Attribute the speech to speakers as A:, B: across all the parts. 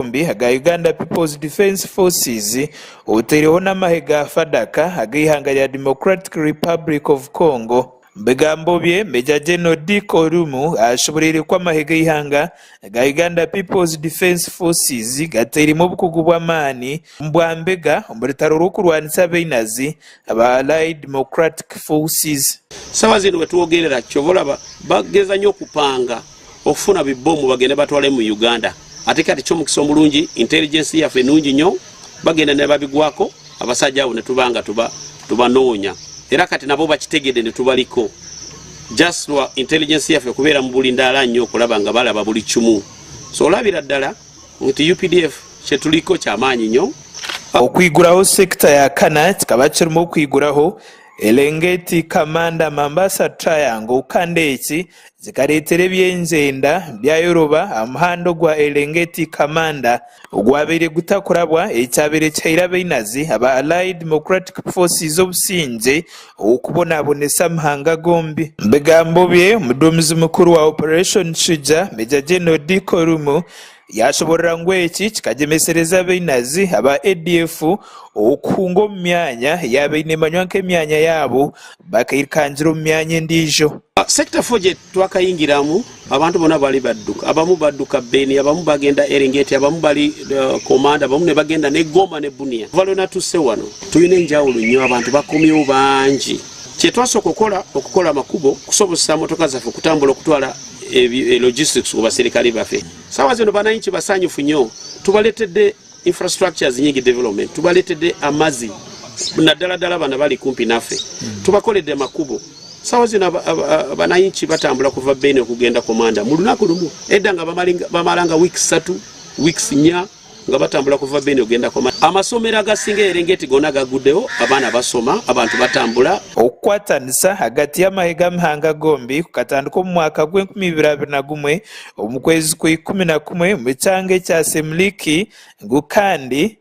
A: Gombi aga Uganda People's Defence Forces otaireho n'amahe ga FADC ag'eihanga rya Democratic Republic of Congo. Omu bigambo bye, Major General Dick Olumu ashoboreire ku amahe g'eihanga aga Uganda People's Defence Forces gatairemu obukugu bw'amaani omu bwambega omu rutaro rw'okurwanisa abainazi aba Allied Democratic Forces.
B: Sawa zino wetwogerera kyova olaba bageza nyo okupanga okufuna bi bomu bagende batwale mu Uganda ate kati kyomukisa omulungi intelligence yaffe nungi nyo bagenda nebabigwako abasajja abo netuba nga tuba tubanoonya era kati nabo bakitegedde netubaliko just lwa intelligence yaffe kubeera mu buli ndaala nnyo okulaba nga balaba buli kimu so olabira ddala nti UPDF kyetuliko kyamaanyi nnyo.
A: Okwiguraho sector ya kana kikaba kirimu okwiguraho Elengeti Kamanda Mambasa Triangle kandi eki kikareetera eby'engyenda byayoroba aha muhanda ogwa Elengeti Kamanda ogwabaire gutakurabwa ekyabaire kihaire abainazi aba Allied Democratic Forces obusingye okubonabonesa amahanga gombi. Omu bigambo bye, omuduumizi mukuru wa Operation Shujaa, Major General Dick Olumu Yaashoboorora ngu eki kikagyemesereza abainazi aba ADF okuhunga omu myanya eyaabaire neemanywa nk'emyanya yaabo bakairukangira omu myanya endiijo.
B: Sector 4 gye twakayingiramu abantu bona bali badduka, abamu badduka Beni, abamu bagenda Eringeti, abamu bali Komanda, abamu ne bagenda ne Goma ne Bunia. Kuva lwe natuuse wano tulina enjawulo nnyo, abantu bakomyewo bangi. Kye twasooka okukola okukola amakubo kusobozesa motoka zaffe okutambula okutwala logistics ku baserikale baffe. Sawa zino bananchi basanyufu nnyo, tubaletedde infrastructures nyingi development, tubaletedde amazzi naddala ddala bano bali kumpi naffe, tubakoledde amakubo. Sawa zino bananchi batambula kuva Beni okugenda Komanda mu lunaku lumu, edda nga bamalanga weeks 3 weeks 4 nga batambula kuva Beni ogenda Komanda. Amasomero agasinga Erengeti gonna gaguddewo, abaana basoma, abantu batambula.
A: Okukwatanisa ahagati y'amahe g'amahanga gombi kukatandika omu mwaka gw'enkumi ibiri abiri na gumwe omu kwezi kwa 11 omu kyanga ekya Semliki ngu kandi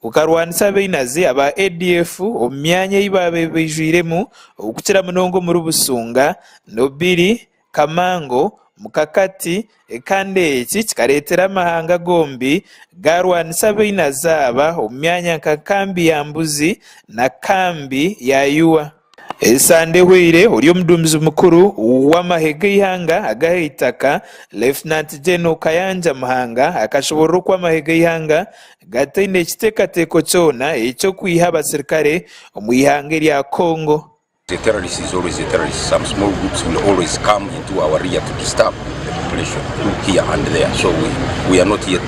A: kukarwanisa abainazi aba ADF omu myanya ei baabaire baijwiremu okukira munonga omuri Busunga, Nobili, Kamango, Mukakati, kandi eki kikareetera amahanga gombi gaarwanisa abainazi aba omu myanya nka Kambi ya Mbuzi na Kambi ya Yuwa. Esande ehweire, ori omuduumizi mukuru w'amahe g'eihanga ag'ahaitaka, Lieutenant General Kayanja Muhanga akashoboorora oku amahe g'eihanga gataine kiteekateeko kyona eky'okwiha abaserukare omu ihanga erya Congo.
C: A terrorist is always a terrorist. Some small groups will always come into our rear to disturb the population here and there. So we, we are not yet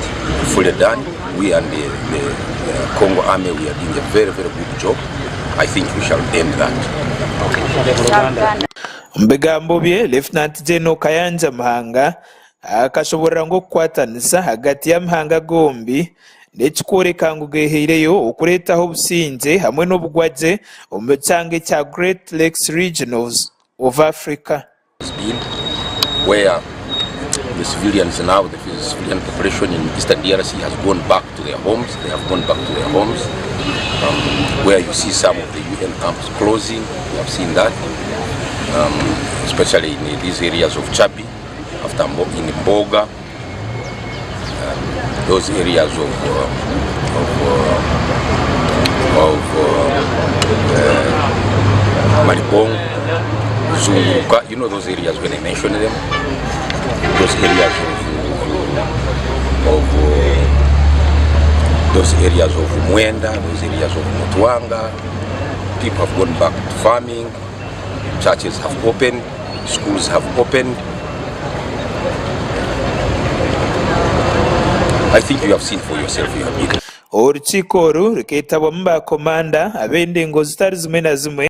C: fully done. We and the, the Congo army, we are doing a very, very good job. I think we shall end that.
A: Omu bigambo bye, Lieutenant General Kayanja Muhanga akashoboorora ngu okukwatanisa ahagati y'amahanga gombi n'ekikworeka ngu gehaireyo okureetaho obusingye hamwe n'obugwagye omu kyanga ekya Great Lakes Region of Africa.
C: has been where the civilians now, the civilian population in eastern DRC has gone back to their homes. They have gone back to their homes. Where you see some of the UN camps closing, we have seen that, especially in these areas of Chabi, after in Mboga, those areas of of of Maribong, Zunguruka, you know those areas when I mention them, those areas of of those areas of Mwenda, those areas of Mutwanga, people have gone back to farming, churches have opened, schools have opened. I think you have seen for yourself, you have been.
A: Orukiiko oru rukeetabwamu ba komanda ab'endengo zitari zimwe na zimwe.